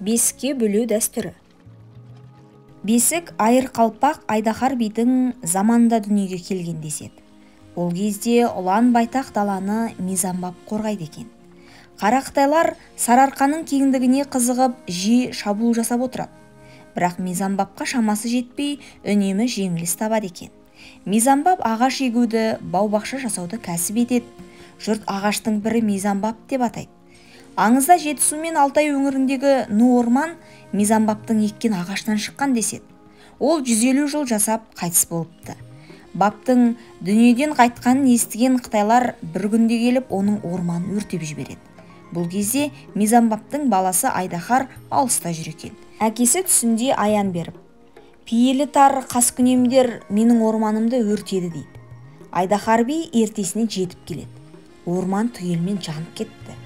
Бесікке бөлеу дәстүрі. Бесік айырқалпақ Айдаһар бидің заманында дүниеге келген деседі. Ол кезде ұлан байтақ даланы Мизамбап қорғайды екен. Қара қытайлар Сарыарқаның кеңдігіне қызығып, жиі шабуыл жасап отырады. Бірақ Мизамбапқа шамасы жетпей, үнемі жеңіліс табады екен. Мизамбап ағаш егуді, бау-бақша жасауды кәсіп етеді. Жұрт ағаштың бірі Мизамбап деп атайды. Аңызда Жетісу мен Алтай өңіріндегі ну орман Мизамбаптың еккен ағашынан шыққан деседі. Ол 150 жыл жасап қайтыс болыпты. Баптың дүниеден қайтқанын естіген қытайлар бір күнде келіп оның орманын өртеп жібереді. Бұл кезде Мизамбаптың баласы Айдаһар алыста жүр екен. Әкесі түсінде аян беріп, пейілі тар қаскүнемдер менің орманымды өртеді дейді. Айдаһар би ертесіне жетіп келеді. Орман түгелімен жанып кетті.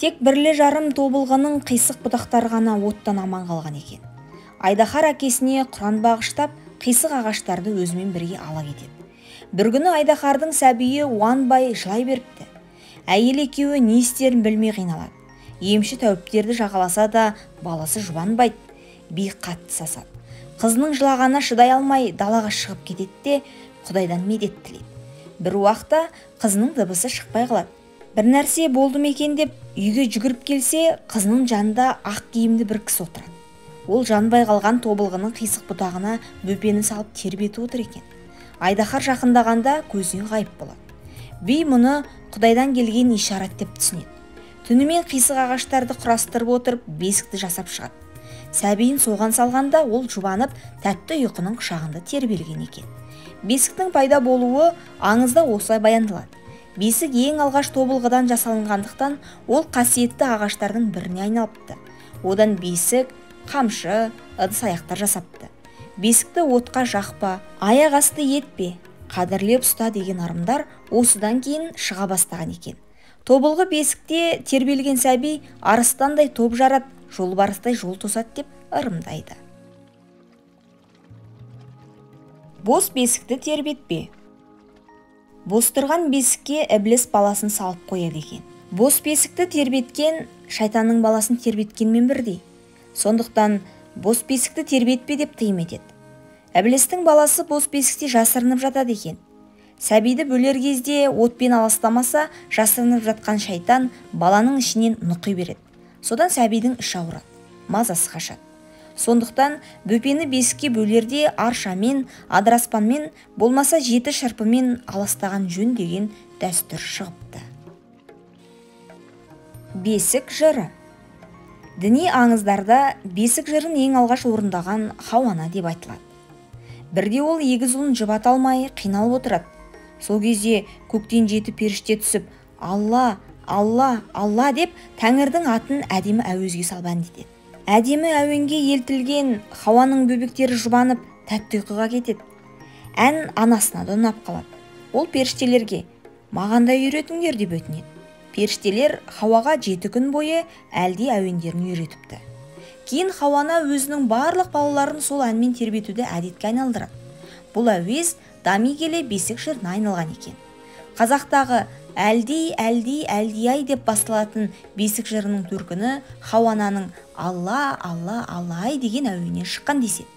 Тек бірлі-жарым тобылғының қисық бұтақтары ғана оттан аман қалған екен. Айдаһар әкесіне құран бағыштап, қисық ағаштарды өзімен бірге ала кетеді. Бір күні Айдаһардың сәбиі Уанбай жылай беріпті. Әйел екеуі не істерін білмей қиналады. Емші тәуіптерді жағаласа да баласы жұбанбайды. Би қатты сасады. Қызының жылағанына шыдай алмай далаға шығып кетеді де Құдайдан медет тілейді. Бір уақытта қызының дыбысы шықпай қалады. Бір нәрсе болды ма екен деп үйге жүгіріп келсе, қызының жанында ақ киімді бір кісі отырады. Ол жанбай қалған тобылғының қисық бұтағына бөпені салып тербетіп отыр екен. Айдаһар жақындағанда көзінен ғайып болады. Би мұны Құдайдан келген ишарат деп түсінеді. Түнімен қисық ағаштарды құрастырып отырып, бесікті жасап шығады. Сәбиін соған салғанда ол жұбанып, тәтті ұйқының құшағында тербелген екен. Бесіктің пайда болуы аңызда осылай баяндалады. Бесік ең алғаш тобылғыдан жасалынғандықтан ол қасиетті ағаштардың біріне айналыпты. Одан бесік, қамшы, ыдыс аяқтар жасапты. Бесікті отқа жақпа, аяқ асты етпе, қадірлеп ұста деген ырымдар осыдан кейін шыға бастаған екен. Тобылғы бесікте тербелген сәби арыстандай топ жарады, жолбарыстай жол тосады деп ырымдайды. Бос бесікті тербетпе. Бос тұрған бесікке ібіліс баласын салып қояды екен. Бос бесікті тербеткен шайтанның баласын тербеткенмен бірдей. Сондықтан бос бесікті тербетпе деп тыйым етеді. Ібілістің баласы бос бесікте жасырынып жатады екен. Сәбиді бөлер кезде отпен аластамаса, жасырынып жатқан шайтан баланың ішінен нұқи береді. Содан сәбидің іші ауырады, мазасы қашады. Сондықтан бөпені бесікке бөлерде аршамен, адыраспанмен, болмаса жеті шырпымен аластаған жөн деген дәстүр шығыпты. Бесік жыры. Діни аңыздарда бесік жырын ең алғаш орындаған Хауана деп айтылады. Бірде ол егіз ұлын жұбата алмай қиналып отырады. Сол кезде көктен жеті періште түсіп, Алла, Алла, Алла деп тәңірдің атын әдемі әуезге салып әндетеді. Әдемі әуенге елтілген Хауаның бөбектері жұбанып, тәтті ұйқыға кетеді. Ән анасына да ұнап қалады. Ол періштелерге «Маған да үйретіңдер» деп өтінеді. Періштелер Хауаға 7 күн бойы әлди әуендерін үйретіпті. Кейін Хауана өзінің барлық балаларын сол әнмен тербетуді әдетке айналдырады. Бұл әуез дами келе бесік жырына айналған екен. Қазақтағы әлди, әлди, әлди-ай деп басталатын бесік жырының төркіні Хауананың Алла, Алла, Алла-ай деген әуенінен шыққан деседі.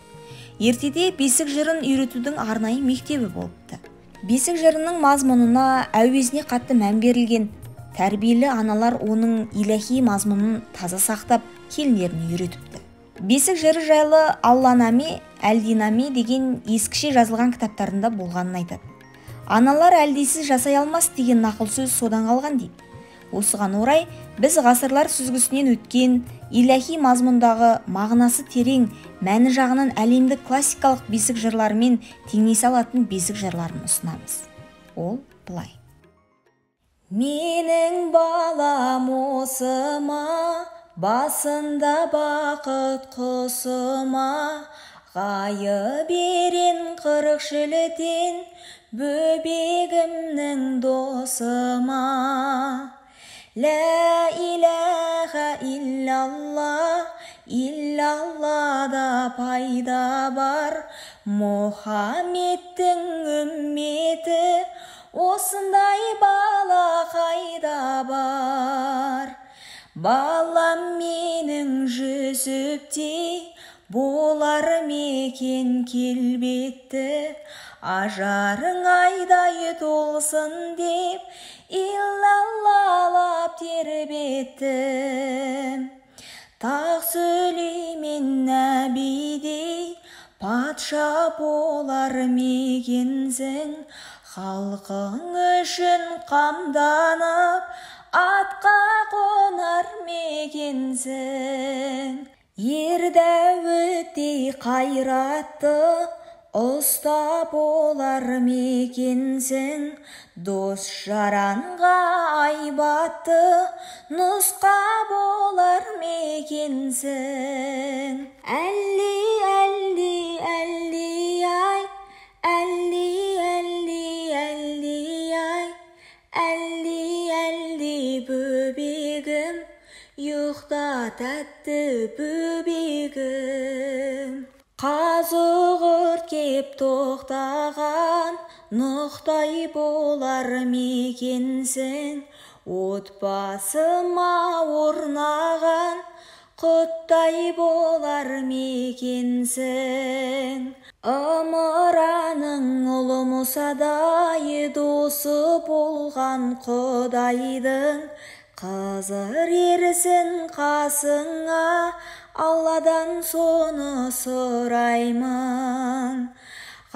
Ертеде бесік жырын үйретудің арнайы мектебі болыпты. Бесік жырының мазмұнына, әуезіне қатты мән берілген. Тәрбиелі аналар оның иләһи мазмұнын таза сақтап, келіндеріне үйретіпті. Бесік жыры жайлы Алланаме, Әлдинаме деген ескіше жазылған кітаптарында болғанын айтады. Аналар әлдисіз жасай алмас деген нақыл сөз содан қалған дейді. Осыған орай біз ғасырлар сүзгісінен өткен иләһи мазмұндағы мағынасы терең, мәні жағынан әлемдік классикалық бесік жырларымен теңесе алатын бесік жырларын ұсынамыз. Ол былай. Менің балам осы ма, басында бақыт құсы ма, ғайып ерен 40 шілден, бөбегімнің досы ма. Лә иләһә иллалла, иллаллада пайда бар, Мұхаммедтің үмметі, осындай бала қайда бар. Балам менің Жүсіптей болар мекен келбетті, ажарың айдай толсын деп иллаллалап тербеттім. Тақ Сүлеймен нәбидей патша болар мекенсің, халқың үшін қамданып атқа қонар мекенсің. Ер Дәуіттей қайратты ұста болар мекенсің, дос жаранға айбатты нұсқа болар мекенсің. Әлли, әлли, әлли ай, әлли, әлли, әлли ай, әлли, әлли бөбегім, ұйықта тәтті бөбегім. Қазығұрт кеп тоқтаған нұқтай болар мекенсің, отбасыма орнаған құттай болар мекенсің. Ымыраның ұлы Мұсадай досы болған Құдайдың, Қызыр ерсін қасыңа, Алладан соны сұраймын.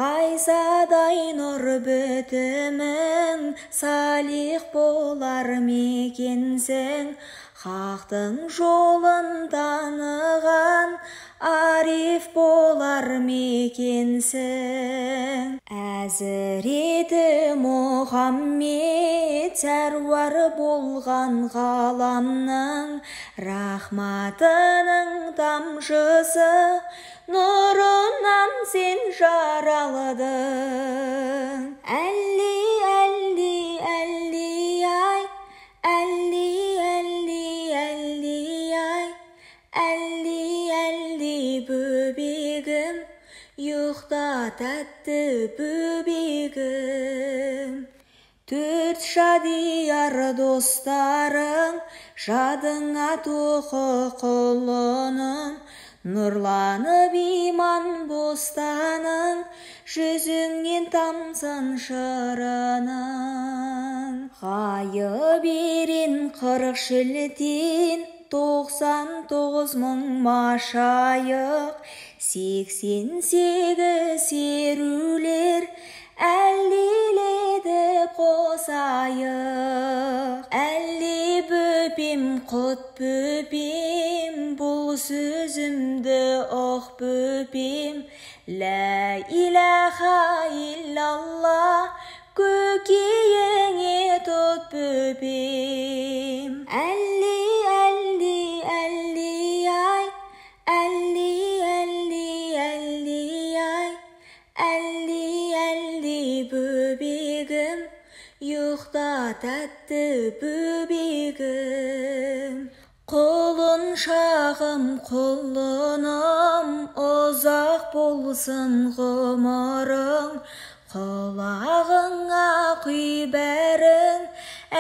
Ғайсадай нұр бітімің, салих болар мекенсің, хақтың жолын таныған ариф болар мекенсің. Әзіреті Мұхаммед сәруар болған ғаламның, рахматының тамшысы нұрынан сен жаралдың. Әлли, әлли, әлли ай, әлли, әлли, әлли ай, әлли, әлли бөбегім, ұйықта тәтті бөбегім. Төрт шадияр достарың, жадыңа тоқы құлыным, нұрланып иман бостаның, жүзіңнен тамсын шырының. Ғайып ерен 40 шілтен, 99 мың машайық, 88 серулер, әллиледі қосайық. Әлли бөпем, құт бөпем, бұл сөзімді ұқ бөпем, лә иләха иллалла, көкейіңе тұт бөпем. Әлли, әлли, әлли ай, әлли, әлли, әлли ай, әлли, әлли бөбегім, ұйықта тәтті бөбегім. Құлын шағым, құлыным, ұзақ болсын ғұмырың, құлағыңа құй бәрін,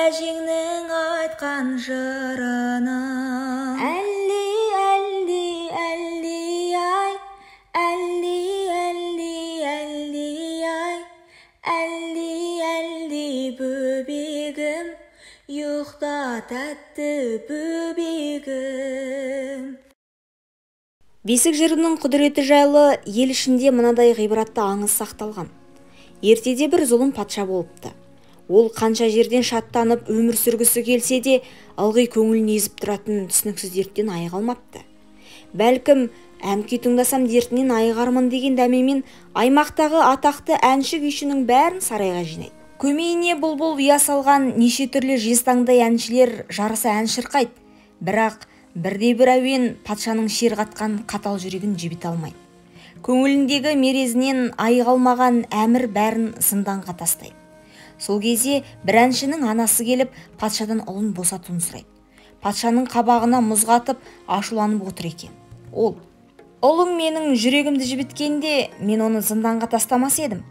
әжеңнің айтқан жырының. Әлли, әлли, әлли ай, әлли, әлли, әлли ай, әлли, әлли бөбегім, ұйықта тәтті бөбегім. Бесік жырының құдіреті жайлы ел ішінде мынадай ғибратты аңыз сақталған. Ертеде бір зұлым патша болыпты. Ол қанша жерден шаттанып өмір сүргісі келсе де, ылғи көңілін езіп тұратын түсініксіз дерттен айыға алмапты. Бәлкім, ән күй тыңдасам дертінен айығармын деген дәмемен аймақтағы атақты әнші күйшінің бәрін сарайға жинайды. Көмейіне бұлбұл ұя салған неше түрлі жезтаңдай әншілер жарыса ән шырқайды. Бірақ бірде-бір әуен патшаның шер қатқан қатал жүрегін жібіте алмайды. Көңіліндегі мерезінен айыға алмаған әмір бәрін зынданға тастайды. Сол кезде бір әншінің анасы келіп, патшадан ұлын босатуын сұрайды. Патшаның қабағына мұз қатып, ашуланып отыр екен. Ол, ұлың менің жүрегімді жібіткенде, мен оны зынданға тастамас едім.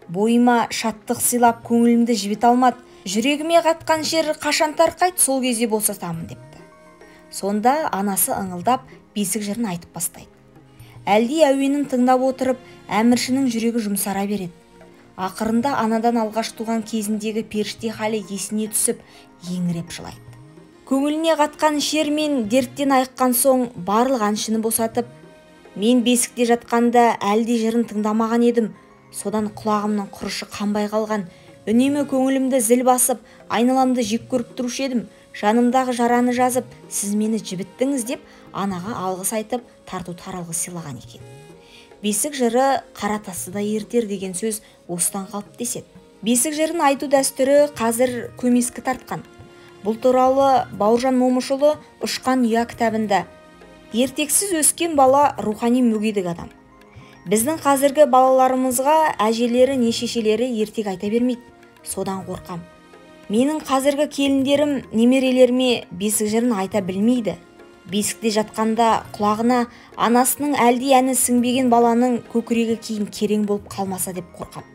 Бойыма шаттық сыйлап көңілімді жібіте алмады. Жүрегіме қатқан шер қашан тарқайды, сол кезде босатамын депті. Сонда анасы ыңылдап бесік жырын айтып бастайды. Әлди әуенін тыңдап отырып, әміршінің жүрегі жұмсара береді. Ақырында анадан алғаш туған кезіндегі періште халі есіне түсіп, еңіреп жылайды. Көңіліне қатқан шер мен дерттен айыққан соң барлық әншіні босатып, мен бесікте жатқанда әлди жырын тыңдамаған едім, содан құлағымның құрышы қанбай қалған, үнемі көңілімді зіл басып, айналамды жек көріп тұрушы едім, жанымдағы жараны жазып, сіз мені жібіттіңіз деп анаға алғыс айтып, тарту таралғы сыйлаған екен. Бесік жыры қара тасты да ертер деген сөз осыдан қалып деседі. Бесік жырын айту дәстүрі қазір көмескі тартқан. Бұл туралы Бауыржан Момышұлы «Ұшқан ұя» кітабында ертексіз өскен бала рухани мүгедек адам. Біздің қазіргі балаларымызға әжелері не шешелері ертек айта бермейді. Содан қорқам. Менің қазіргі келіндерім немерелеріме бесік жырын айта білмейді. Бесікте жатқанда құлағына анасының әлди әні сіңбеген баланың көкірегі кейін керең болып қалмаса деп қорқам.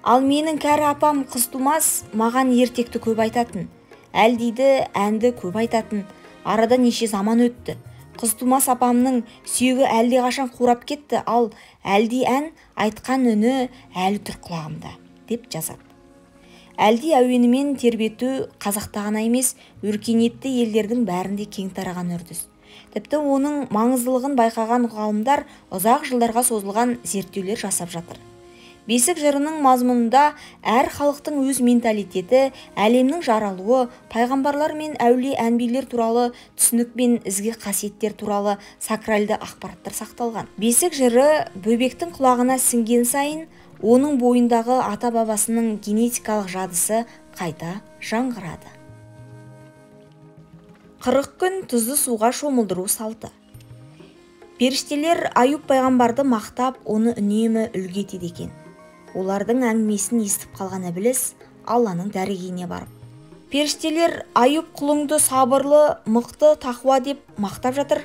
Ал менің кәрі апам қыз тумас маған ертекті көп айтатын, әлдиді әнді көп айтатын. Арада неше заман өтті. Қыз тумас апамның сүйегі әлдеқашан қурап кетті, ал әлди ән айтқан үні әлі тұр құлағымда, деп жазады. Әлди әуенімен тербету қазақта ғана емес, өркениетті елдердің бәрінде кең тараған үрдіс. Тіпті оның маңыздылығын байқаған ғалымдар ұзақ жылдарға созылған зерттеулер жасап жатыр. Бесік жырының мазмұнында әр халықтың өз менталитеті, әлемнің жаралуы, пайғамбарлар мен әулие әнбилер туралы түсінік пен ізгі қасиеттер туралы сакральды ақпараттар сақталған. Бесік жыры бөбектің құлағына сіңген сайын оның бойындағы ата-бабасының генетикалық жадысы қайта жаңғырады. 40 күн тұзды суға шомылдыру салты. Періштелер Аюб пайғамбарды мақтап, оны үнемі үлгі етеді екен. Олардың әңгімесін естіп қалған Ібіліс Алланың дәрігейіне барып, періштелер Аюб құлыңды сабырлы, мықты, тақуа деп мақтап жатыр.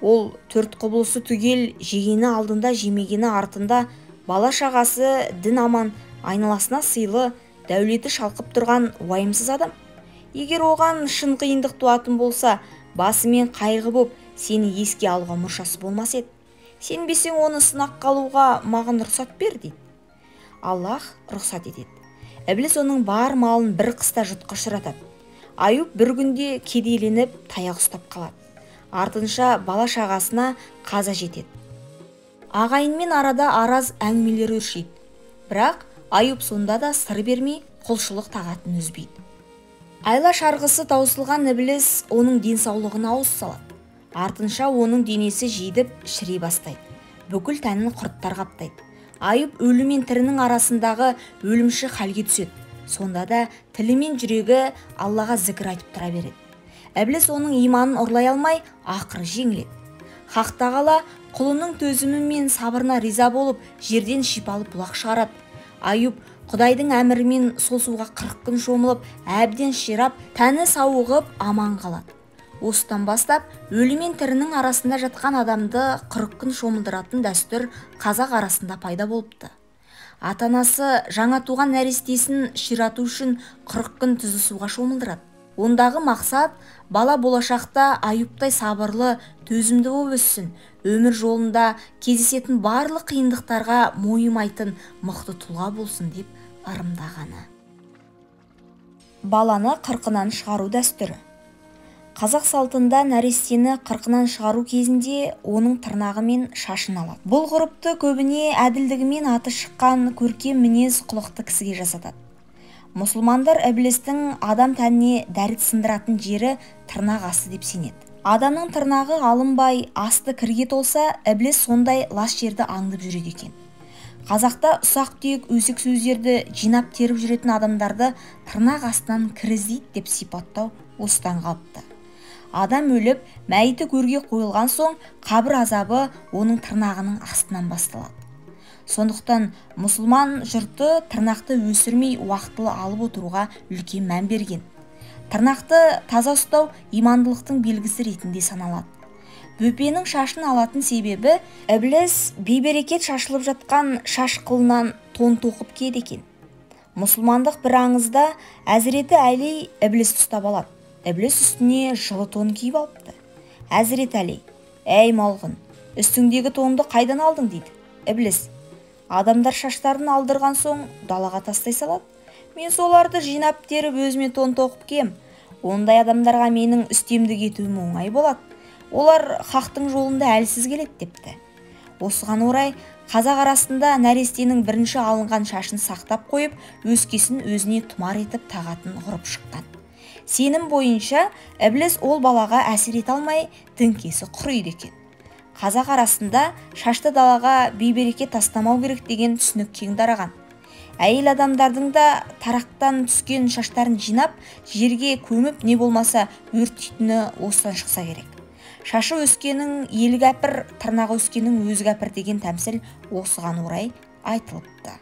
Ол төрт құбылысы түгел, жегені алдында, жемегені артында, бала шағасы дін аман, айналасына сыйлы, дәулеті шалқып тұрған уайымсыз адам. Егер оған шын қиындық туатын болса, басымен қайғы боп, сені еске алуға мұршасы болмас еді. Сенбесең оны сынақ алуға маған рұқсат бер, дейді. Аллах рұқсат етеді. Ібіліс оның бар малын бір қыста жұтқа ұшыратады. Аюб бір күнде кедейленіп таяқ ұстап қалады. Артынша бала шағасына қаза жетеді. Ағайынмен арада араз әңгімелер өршиді. Бірақ Аюб сонда да сыр бермей құлшылық тағатын үзбейді. Айла шарғысы таусылған Ібіліс оның денсаулығына ауыз салады. Артынша оның денесі жидіп шіри бастайды. Бүкіл тәнін құрттар қаптайды. Аюб өлі мен тірінің арасындағы өлімші халге түседі. Сонда да тілі мен жүрегі Аллаға зікір айтып тұра береді. Ібіліс оның иманын ұрлай алмай, ақыры жеңіледі. Хақ тағала құлының төзімі мен сабырына риза болып, жерден шипалы бұлақ шығарады. Аюб Құдайдың әмірімен сол суға 40 күн шомылып, әбден ширап, тәні сауығып, аман қалады. Осыдан бастап, өлі мен тірінің арасында жатқан адамды 40 күн шомылдыратын дәстүр қазақ арасында пайда болыпты. Ата-анасы жаңа туған нәрестесін ширату үшін 40 күн тұзды суға шомылдырады. Ондағы мақсат бала болашақта Аюбтай сабырлы, төзімді болып өссін, өмір жолында кездесетін барлық қиындықтарға мойымайтын мықты тұлға болсын деп ырымдағаны. Баланы қырқынан шығару дәстүрі. Қазақ салтында нәрестені қырқынан шығару кезінде оның тырнағы мен шашын алады. Бұл ғұрыпты көбіне әділдігімен аты шыққан көркем мінез құлықты кісіге жасатады. Мұсылмандар ібілістің адам тәніне дәрет сындыратын жері тырнақ асты деп сенеді. Адамның тырнағы алынбай, асты кірге толса, ібіліс сондай лас жерді аңдып жүреді екен. Қазақта ұсақ-түйек өсек сөздерді жинап теріп жүретін адамдарды тырнақ астынан кір іздейді деп сипаттау осыдан қалыпты. Адам өліп, мәйіті көрге қойылған соң қабір азабы оның тырнағының астынан басталады. Сондықтан мұсылман жұрты тырнақты өсірмей уақытылы алып отыруға үлкен мән берген. Тырнақты таза ұстау имандылықтың белгісі ретінде саналады. Бөпенің шашын алатын себебі ібіліс бейберекет шашылып жатқан шаш қылынан тон тоқып киеді екен. Мұсылмандық бір аңызда Әзіреті Әли ібілісті ұстап алады. Ібіліс үстіне жылы тон киіп алыпты. Әзірет Әли: «Әй малғұн, үстіңдегі тонды қайдан алдың?» дейді. Ібіліс: «Адамдар шаштарын алдырған соң далаға тастай салады. Мен соларды жинап теріп өзіме тон тоқып кием. Ондай адамдарға менің үстемдік етуім оңай болады. Олар хақтың жолында әлсіз келеді», депті. Осыған орай қазақ арасында нәрестенің бірінші алынған шашын сақтап қойып, өскесін өзіне тұмар етіп тағатын ғұрып шыққан. Сенім бойынша ібіліс ол балаға әсер ете алмай, діңкесі құриды екен. Қазақ арасында шашты далаға бейберекет тастамау керек деген түсінік кең тараған. Әйел адамдардың да тарақтан түскен шаштарын жинап, жерге көміп, не болмаса өртейтіні осыдан шықса керек. Шашы өскенің елі кәпір, тырнағы өскенің өзі кәпір деген тәмсіл осыған орай айтылыпты.